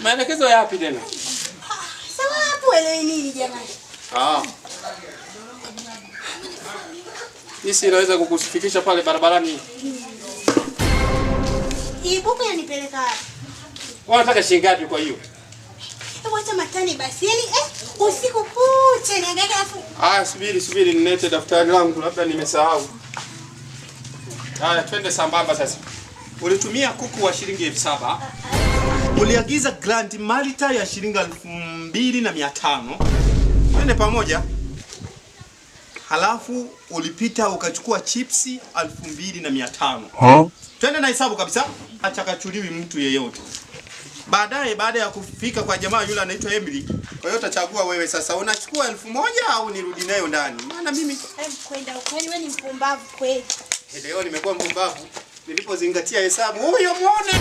Maelekezo yapi tena? Sawa hapo elewi nini jamani? Ah. Hii inaweza kukufikisha pale barabarani. Hii buku inanipeleka wapi? Wanataka shilingi ngapi kwa hiyo? Hebu acha matani basi. Yaani usiku kucha nihangaika alafu Ah, subiri subiri nilete daftari langu labda nimesahau. Haya, twende sambamba sasa. Ulitumia kuku wa shilingi 7,000. Uliagiza Grand Malta ya shilingi 2,500. Twende pamoja. Halafu ulipita ukachukua chipsi 2,500. Huh? Twende na hesabu kabisa. Achakachuliwi mtu yeyote. Baadaye baada ya kufika kwa jamaa yule anaitwa Emily, kwa hiyo utachagua wewe sasa, unachukua 1,000 au nirudi nayo ndani? Maana mimi kwenda ukweli wewe ni mpumbavu kweli. leo nimekuwa mpumbavu nilipozingatia hesabu. Huyo muone.